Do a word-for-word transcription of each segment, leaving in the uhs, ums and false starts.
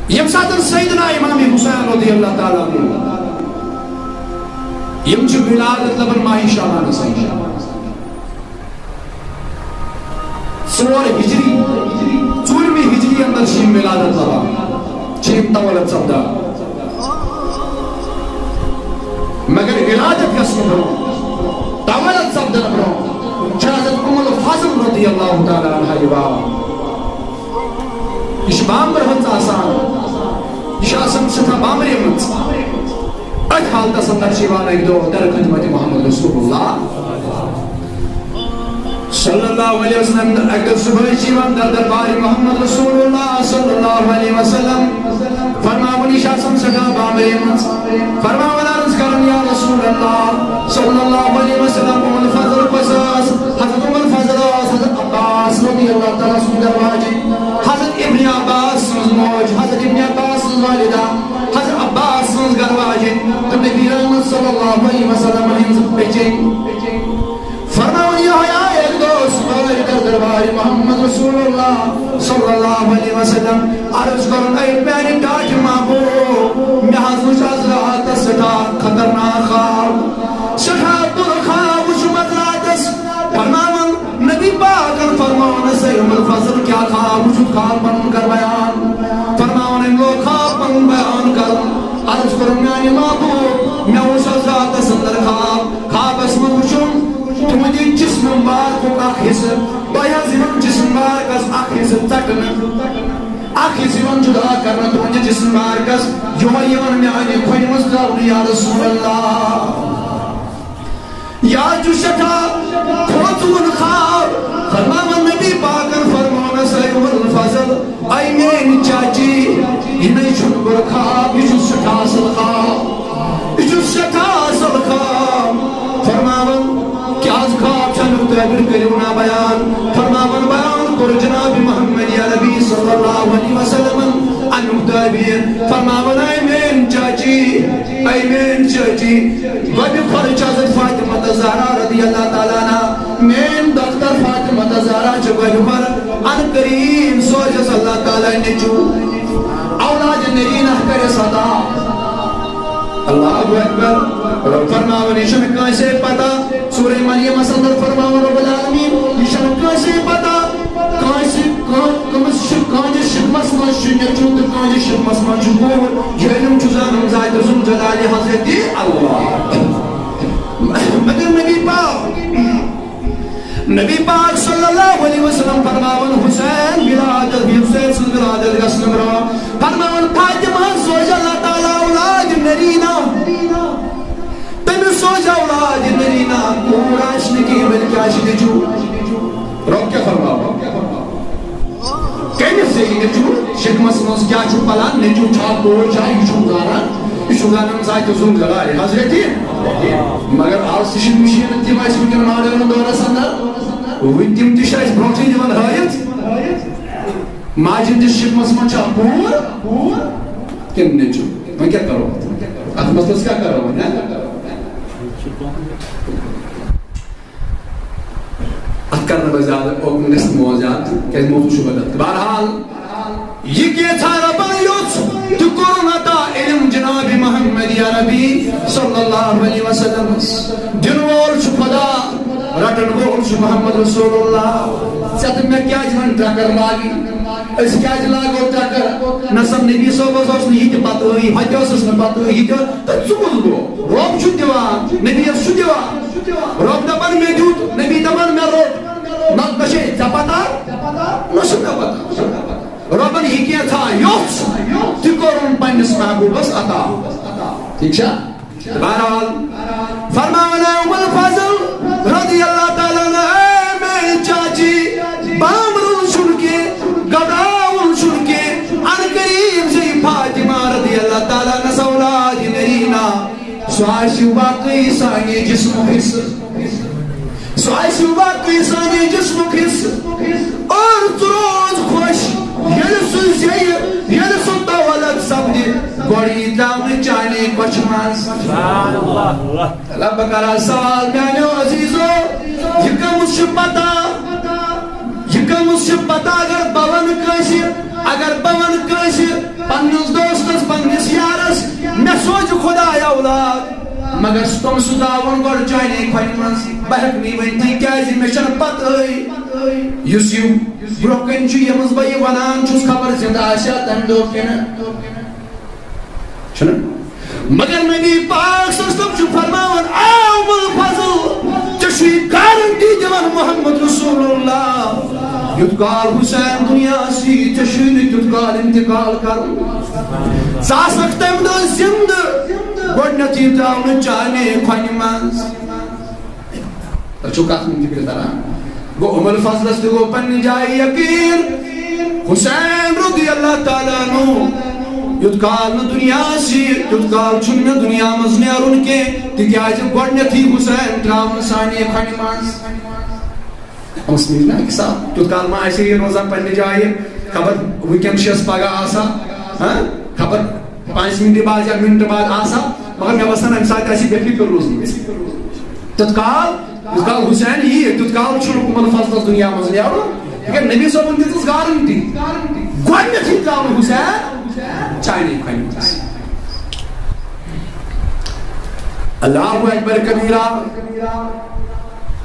ییٚمہِ ساتہٕ سیدنا امام حسین رضی اللہ تعالیٰ عنہ، یِم چھِ ولادت لبان ماہ شعبانس اندر۔ ژور ہجری، ژوٗرمہِ ہجری اندر چھِ یِم ولادت لبان، چھِ یِم تولد سپدان۔ مگر ولادت گژھنہٕ برونٛہہ، تولد سپدنہٕ برونٛہہ چھِ حضرت ام الفضل رضی اللہ تعالیٰ عنہا یِوان۔ یہِ چھِ بامبر ہٕنٛز آسان، یہِ چھِ آسان سٮ۪ٹھاہ بامبریمٕژ۔ أتھۍ حالتس اندر چھِ یِوان اَکہِ دۄہ در خدمت محمد رسول اللہ صلی اللہ علیہ وسلم۔ اَکہِ دۄہ صبحٲے چھِ یِوان در دربار محمد رسول اللہ صلی اللہ علیہ وسلم۔ فرماوان، یہِ چھِ آسان سٮ۪ٹھاہ بامبریمٕژ۔ فرماوان، عرض کران، یا رسول اللہ صلی اللہ علیہ وسلم، ام الفضل کۄس ٲس؟ حضرت ام الفضل ٲس حضرت عباس رضی اللہ تعالیٰ سٕنٛز گرٕ واجِنۍ، حضرت ابن عباس سٕنٛز موج، حضرت ابن عباس سٕنٛز والدہ، حضرت عباس سٕنٛز گرٕ واجِنۍ تہٕ نبی رحمت صلی اللہ علیہ وسلم ہٕنٛز پیٚچِنۍ۔ فرماوان، یِہوٚے آیت گوٚو صبحٲے در دربارِ محمد رسول اللہ صلی اللہ علیہ وسلم۔ عرض کرُن، اے میانہِ ٹاٹھہِ محبوب، مےٚ حظ وُچھ از راتس سٮ۪ٹھاہ خطرناک خواب، سٮ۪ٹھاہ بُرٕ خواب وُچھُم از راتس۔ فرماوان، نبی پاکن فرماوان، اے ام الفضل، کیٛاہ خواب وُچھُتھ؟ خواب پنُن کر بیان۔ فرماوان، أمۍ لوگ خواب پنُن بیان کرُن۔ عرض کرُن، میانہِ محبوب، مےٚ وُچھ از راتس اندر خواب۔ خوابس منٛز وُچھُم تُہنٛدِ جسمہٕ مبارکُک اکھ حصہٕ، تۄہہِ حظ یِوان جسمہٕ مبارکس اکھ حصہٕ ژٹنہٕ، اکھ حصہٕ یِوان جدا کرنہٕ تُہنٛدِ جسمہٕ مبارکس، یِہوٚے یِوان میانہِ کھۄرِ منٛز ترٛاونہٕ، یا رسول اللہ۔ یا چھُ سٮ۪ٹھاہ کھوژوُن خواب۔ فرماوان نبی پاکن فرموونس، اے ام الفضل، اے میٲنۍ چاچی، یہِ نے چھُنہٕ بُرٕ خواب، یہِ چھُ سٮ۪ٹھاہ اصل خواب، یہِ چھُ سٮ۪ٹھاہ اصل خواب۔ فرماوان، کیٛاہ از خواب چھا؟ امیُک تعبیر کٔرِو نا بیان۔ فرماوان، بیان کوٚر جناب محمد عربی صلی اللہ علیہ وسلمن امیُک تعبیر۔ فرماوان، اے میٲنۍ چاچی، اے میٲنۍ چٲچی، گۄڈٕ خۄر چھِ حضرت فاطمہ زہرا رضی اللہ تعالیٰ عنہا، میٲنۍ دختر فاطمہ زہرا چھِ گۄڈٕ خۄر، ان قریب سوزٮ۪س اللہ تعالیٰ نیٚچوٗ، اولاد نرینہ کَرٮ۪س عطا۔ اللہ اکبر۔ رب فرماوان، یہِ چھُنہٕ کٲنٛسے پتہ۔ سورہ مریمس اندر فرماوان رب العالمین، یہِ چھُنہٕ کٲنٛسے پتہ۔ کٲنٛسہِ، کٲ-، کٲنٛسہِ چھُ، کٲنٛسہِ شکمس منٛز چھُ نیٚچوٗ تہٕ کٲنٛسہِ شکمس منٛذ چھُ کوٗر۔ یہِ علم چھُ زانان ذات ذوالجلال حضرت اللہ۔ مگر نبی پاک، نبی پاک صلی اللہ علیہ وسلم فرماوان، حسین ولادت، حسین سٕنٛز ولادت گژھنہٕ برونٛہہ فرماوان، فاطمہ سوزِ اللہ تعالیٰ اولاد نرینہ۔ تٔمِس سوزِ اولاد نرینہ، کوٗر آسہِ نہٕ کینٛہہ، بلکہِ آسہِ نیٚچوٗ۔ رب کیٛاہ فرماوان؟ کٔمِس زیٚیہِ نیٚچوٗ؟ شکمس منٛز کیٛاہ چھُ پلان؟ نیٚچوٗ چھا، کوٗر چھا، یہِ چھُنہٕ زانان۔ یہِ چھُ زانان ذات ذوالجلال حضرت۔ مگر آز تہِ چھِ مِشیٖنہٕ تِم اَسہِ وٕنکٮ۪ن ماڈٲرٕن دورس اندر۔ وٕنہِ تِم تہِ چھِ اَسہِ برونٛٹھٕے دِوان ہٲیِتھ۔ ماجہِ ہٕنٛدِس شکمس منٛز چھا کوٗر؟ کوٗر کِنہٕ نیٚچوٗ؟ وۄنۍ کیٛاہ کرو؟ اتھ مسلس کیٛاہ کرو وۄنۍ، ہا؟ اتھ کرنہٕ بہٕ زیادٕ، اوکُن گژھِ نہٕ مو زیادٕ، کیٛازِ موضوع چھُ بدل۔ بہرحال، یہِ کینٛژھا ربن یوٚژھ تہٕ کوٚرُن عطا علم جناب محمد عربی صلی اللہ علیہ وسلمس۔ دِنہٕ وول چھُ خدا، رٹن وول چھُ محمد رسول اللہ۔ ژےٚ تہٕ مےٚ کیٛازِ وۄنۍ ٹرٛکر لاگٕنۍ؟ أسۍ کیٛازِ لاگو ٹرٛکر؟ نہ سا نبی صٲبس اوس نہٕ یہِ تہِ پتہٕے، ہۄتہِ ٲسٕس نہٕ پتہٕے، یہِ تہِ، تہٕ ژٕ کُس گوٚو؟ رۄب چھُ دِوان، نبیَس چھُ دِوان۔ رۄب دپان مےٚ دیُت، نبی دپان مےٚ روٚٹ۔ نہ، نہ چھے ژےٚ پتہ، نہ چھُ مےٚ پتہ۔ رۄبن یہِ کینٛژھا یوٚژھ، تہِ کوٚرُن پننِس محبوبس عطا۔ ٹھیٖک چھا؟ بہرحال، فرماوان اے ام الفضل رضی اللہ تعالیٰ عنہ، اے میٲنۍ چاچی، بامبرُن چھُنہٕ کینٛہہ، گھبراوُن چھُنہٕ کینٛہہ، ان قریب زیٚیہِ فاطمہ رضی اللہ تعالیٰ عنہ اولاد نرینہ، سُہ آسہِ واقعی سانہِ جسمُک حصہٕ۔ سُہ آسہِ واقعی سانہِ جسمُک حصہٕ۔ اور ژٕ روز خۄش، ییٚلہِ سُہ زیٚیہِ، ییٚلہِ سُہ تولد سپدِ، گۄڈٕ یی ترٛاونہٕ چانے کۄچھِ منٛز۔ اللہ بہٕ کرٕ سوال میانیو عزیزو، یہِ کٔمِس چھِ پتہ؟ یہِ کٔمِس چھِ پتہ؟ اگر بہٕ ونہٕ کٲنٛسہِ، اگر بہٕ ونہٕ کٲنٛسہِ پننہِ مگر تِم سُہ ترٛاوُن گۄڈٕ چانے کھۄنہِ منٛز۔ بہٕ ہٮ۪کہٕ نہٕ یہِ ؤنِتھ، کیٛازِ مےٚ چھَنہٕ پَتہٕے۔ یُس یہِ برٛونٛہہ کَنہِ چھُ، ییٚمِس بہٕ یہِ وَنان چھُس، خبر زِندٕ آسیا تَمہِ دۄہ کِنہٕ۔ چھُنہٕ؟ مگر نبی پاک صلی اللہ علیہ وسلم چھُ فرماوان، "اے ام الفضل، ژےٚ چھُے گارنٹی دِوان محمد رسول اللہ، یُتھ کال حسین دُنیاہَس یی، ژےٚ چھُے نہٕ تیُتھ کال انتقال کرُن۔ ژٕ آسکھ تَمہِ دۄہ زِندٕ، گۄڈٕنیتھٕے ترٛاونہٕ چانے کھۄنہِ منٛز۔" تۄہہِ چھُو کتھ منٛز فکرِ تران؟ گوٚو، ام الفضلس تہِ گوٚو پننہِ جایہِ یقین۔ حسین رضی اللہ تعالیٰ عنہ، یُتھ کال نہٕ دُنیاہس یی، تیُتھ کال چھُنہٕ مےٚ دُنیا منٛز نیرُن کینٛہہ، تِکیازِ گۄڈٕنیتھٕے حسین ترٛاونہٕ سانے کھۄنہِ منٛز۔ اوس مےٚ نہ أکِس اکھ، تیُتھ کال ما آسہِ ہے یہِ روزان پننہِ جایہِ، خبر وٕنکٮ۪ن چھِ أسۍ پگاہ آسان، ہاں؟ خبر پانٛژِ مِنٹہِ بعد یا مِنٹہٕ بعد آسان، مگر مےٚ باسان، اَمہِ ساتہٕ آسہِ یہِ بے فِکر روٗزمٕژ۔ تیُتھ کال، یُتھ کال حسین یی، تیُتھ کال چھُنہٕ ام الفضلس دُنیا منٛز نیرُن۔ تِکیٛازِ نبی صٲبن دِژٕس گارنٹی، گۄڈٕنیتھٕے ترٛاونہٕ حسین چانے کھۄنہِ منٛز۔ اللہ اکبر کبیرہ۔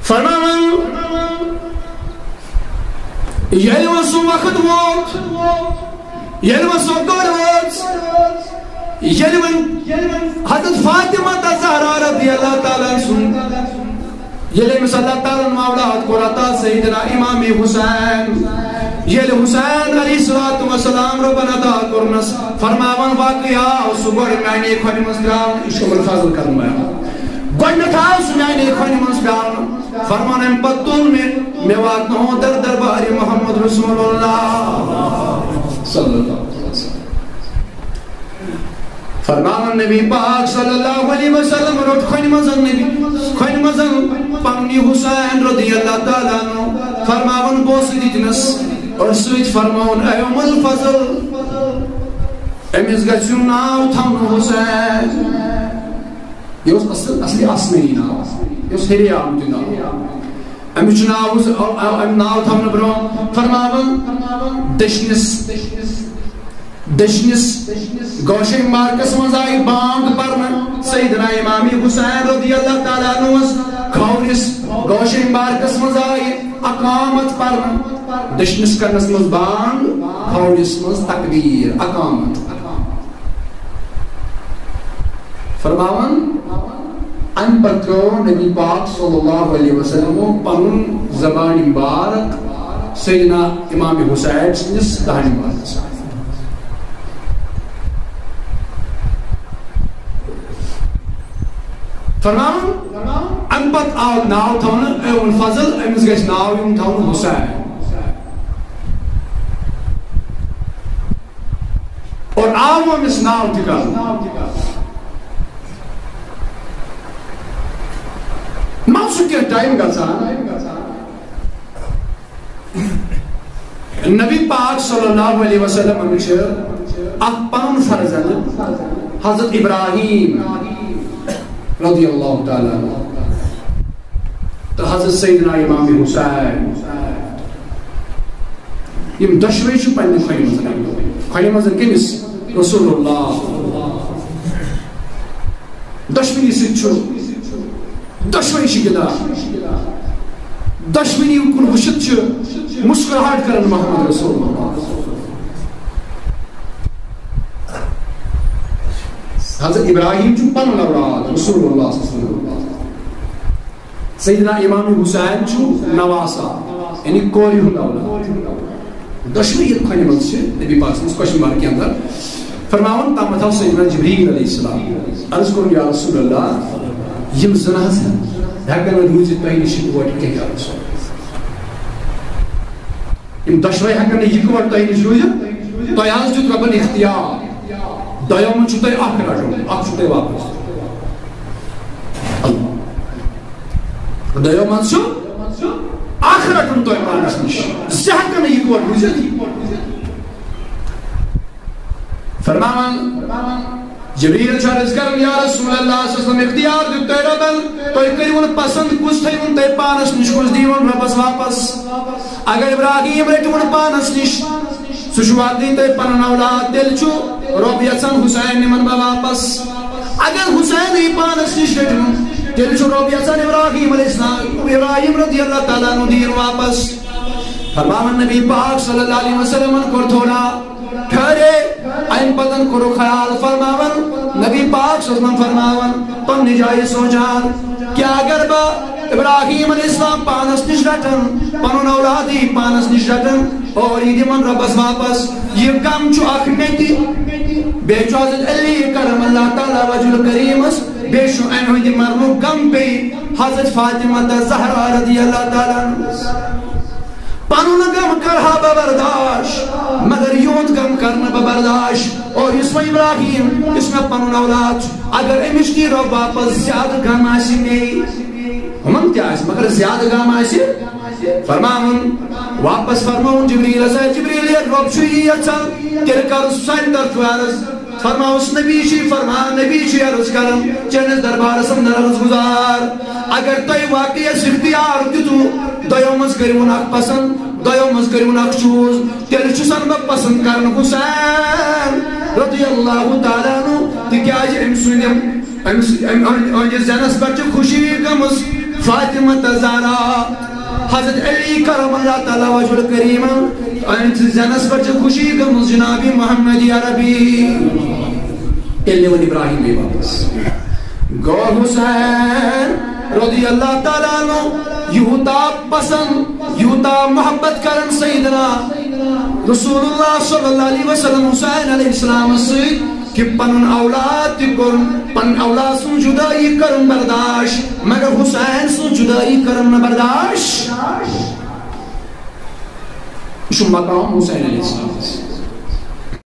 فرماوان، ییٚلہِ وۄنۍ سُہ وقت ووت، ییٚلہِ وۄنۍ سۄ گٔر وٲژ، ییٚلہِ وۄنۍ حضرت فاطمہ تہٕ زہرا رضی اللہ تعالیٰ عنہ سُنٛد، ییٚلہِ أمِس اللہ تعالیٰ ہن اولاد کوٚر عطا سیدنا امام حسین، ییٚلہِ حسین علیہ الصلوۃ والسلام ربن عطا کوٚرنس، فرماوان، واقعی آو سُہ گۄڈٕ میانے کھۄنہِ منٛز ترٛاونہٕ، یہِ چھُ ام الفضل کرن بیان۔ گۄڈٕنیتھ آو سُہ میانے کھۄنہِ منٛز ترٛاونہٕ، فرمان اَمہِ پتہٕ تُل مےٚ، مےٚ واتنوو در دربارِ محمد رسول اللہ صلی اللہ علیہ وسلم۔ فرماوان نبی پاک صلی اللہ علیہ وسلم روٚٹ کھۄنہِ منٛز نبی، کھۄنہِ منٛز پننہِ حسین رضی اللہ تعالیٰ عنہ۔ فرماوان بوسہٕ دِتنس اور سۭتۍ فرماوان، اے ام الفضل، أمِس گژھِ ناو تھاونہٕ حسین۔ یہِ اوس اصل، اصلی آسمٲنی ناو، یہِ اوس ہیٚرے آمُت یہِ ناو۔ أمِس چھُ ناو حس-، ا-، ا-، اَمہِ ناو تھاونہٕ برونٛہہ فرماوان دٔچھنِس، دٔچھنِس گوشے مبارکس منٛز آیہِ بانگ پرنہٕ۔ سیدنا امام حسین رضی اللہ تعالیٰ عنہ کھوورِس گوشے مبارکس منٛز آیہِ اقامت پرنہٕ۔ دٔچھنِس کنس منٛز بانگ، کھوورِس منٛز تکبیر، اقامت۔ فرماوان، اَمہِ پتہٕ ترٛوو نبی پاک صلی اللہ علیہ وسلمو پنُن زبانِ مبارک سیدنا امام حسین سٕنٛدِس دہنِ مبارکس۔ فرماوان، اَمہِ پتہٕ آو ناو تھاونہٕ، اے ام الفضل، أمِس گژھِ ناو یُن تھاونہٕ حسین۔ اور آو أمِس ناو تہِ کرنہٕ۔ منٛزٕ چھُ کینٛہہ ٹائم گژھان۔ نبی پاک صلی اللہ علیہ وسلم چھِ اکھ پنُن فرزند حضرت ابراہیم رضی اللہ تعالیٰ عنہ تہٕ حضرت سیدنا امام حسین، یِم دۄشوے چھِ پننہِ کھۄنہِ منٛز۔ کھۄنہِ منٛز کٔمِس؟ رسول اللہ۔ دۄشوٕنی سۭتۍ چھُ، دۄشوے چھِ گِنٛدان۔ دۄشوٕنی کُن وٕچھِتھ چھِ مسکراہٹ کران محمد رسول اللہ۔ حضرت ابراہیم چھُ پنُن اولاد، رسول اللہ صلی اللہ علیہ وسلم۔ سیدنا امام حسین چھُ نواسہ، یعنی کورِ ہُنٛد اولاد۔ دۄشوٕے ییٚتہِ کھۄنہِ منٛز چھِ نبی پاک سٕنٛدِس کھۄنہِ مبارکہِ اندر۔ فرماوان، تامَتھ آو سیدنا جبریل علیہ السلام۔ عرض کوٚرُن، یا رسول اللہ، یِم زٕ نہ حظ ہٮ۪کن نہٕ روٗزِتھ تۄہہِ نِش یِکوَٹہٕ کینٛہہ، یا رسول اللہ۔ یِم دۄشوے ہٮ۪کن نہٕ یِکوَٹہٕ تۄہہِ نِش روٗزِتھ۔ تۄہہِ حظ دیُت رۄبن اختیار، دۄیو منٛز چھُ تۄہہِ اکھ رٹُن، اکھ چھُ تۄہہِ واپس۔ اللہ۔ دۄیو منٛز چھُ اکھ رٹُن تۄہہِ پانس نِش، زٕ ہٮ۪کن نہٕ یِکوَٹہٕ روٗزِتھ۔ فرماوان، جبریل چھُ عرض کران، یا رسول اللہ صلی اللہ علیہ وسلم، اختیار دیُت تۄہہِ رۄبن، تُہۍ کٔرِوُن پسند، کُس تھٲیوُن تۄہہِ پانس نِش، کُس دیٖوُن رۄبس واپس؟ اگر ابراہیم رٔٹِوُن پانس نِش، سُہ چھُ واقعی تۄہہِ پنُن اولاد، تیٚلہِ چھُ رۄب یژھان حسین نِمن بہٕ واپس۔ اگر حسین یی پانس نِش رٔٹنہٕ، تیٚلہِ چھُ رۄب یژھان ابراہیم علیہ السلام، ابراہیم رضی اللہ تعالیٰ عنہ دِیِن واپس۔ فرماوان نبی پاک صلی اللہ علیہ وسلمن کوٚر تھوڑا ٹھہرے، امہِ پتن کوٚرُکھ خیال۔ فرماوان نبی پاک صلی اللہ علیہ وسلم فرماوان پننہِ جایہِ سونچان، کیا اگر بہٕ ابراہیم علیہ السلام پانس نِش رٹن، پنُن اولاد یی پانس نِش رٹن اور یہِ دِمن رۄبس واپس، یہِ غم چھُ اکھ مےٚ تہِ، بیٚیہِ چھُ حضرت علی کرم اللہ تعالیٰ وجہ الکریمس، بیٚیہِ چھُ امہِ ہٕنٛدِ مرنُک غم بیٚیہِ حضرت فاطمہ تہٕ زہرا رضی اللہ تعالیٰ عنہ۔ پنُن غم کرہا بہٕ برداشت، مگر یِہُنٛد غم کرنہٕ بہٕ برداشت۔ اور یُس وۄنۍ ابراہیم، یُس مےٚ پنُن اولاد چھُ، اگر أمِس نی رۄب واپس، زیادٕ غم آسہِ مے۔ ہُمن تہِ آسہِ، مگر زیادٕ غم آسہِ۔ فرماوُن، واپس فرماوُن جبریلس، اے جبریل، ییٚلہِ رۄب چھُ یی یژھان، تیٚلہِ کر سانہِ طرفہٕ عرض۔ فرماوُس نبی چھُ فرمان، نبی چھُ عرض کران، چٲنِس دربارس اندر عرض گزار، اگر تۄہہِ واقعی اَسہِ اختیار دیُتوُ، دۄیو منٛز کٔرِوُن اکھ پسند، دۄیو منٛز کٔرِوُن اکھ چوٗز، تیٚلہِ چھُسن بہٕ پسند کران حسین رضی اللہ تعالیٰ عنہ، تِکیازِ أمۍ سٕنٛدِ، أمۍ سٕنٛدِ، أمۍ، أہنٛدِ، أہنٛدِس زینس پٮ۪ٹھ چھِ خوشی گٔمٕژ فاطمہ تہٕ زہرا۔ حضرت علی کرم اللہ تعالیٰ وجہ الکریم، أہنٛدِ زینس پٮ۪ٹھ چھِ خوشی گٔمٕژ جناب محمد عربی۔ ییٚلہِ نِوُن ابراہیم بیٚیہِ واپس۔ گوٚو حسین رضی اللہ تعالیٰ عنہ یوٗتاہ پسند، یوٗتاہ محبت کران سیدنا رسول اللہ صلی اللہ علیہ وسلم حسین علیہ السلام سۭتۍ، کہ پنُن اولاد تہِ کوٚرُن، پنُن اولاد سٕنٛز جدٲیی کٔرٕن برداشت، مگر حسین سٕنٛز جدٲیی کٔرٕن نہٕ برداشت۔ یہِ چھُ مقام حسین علیہ السلام۔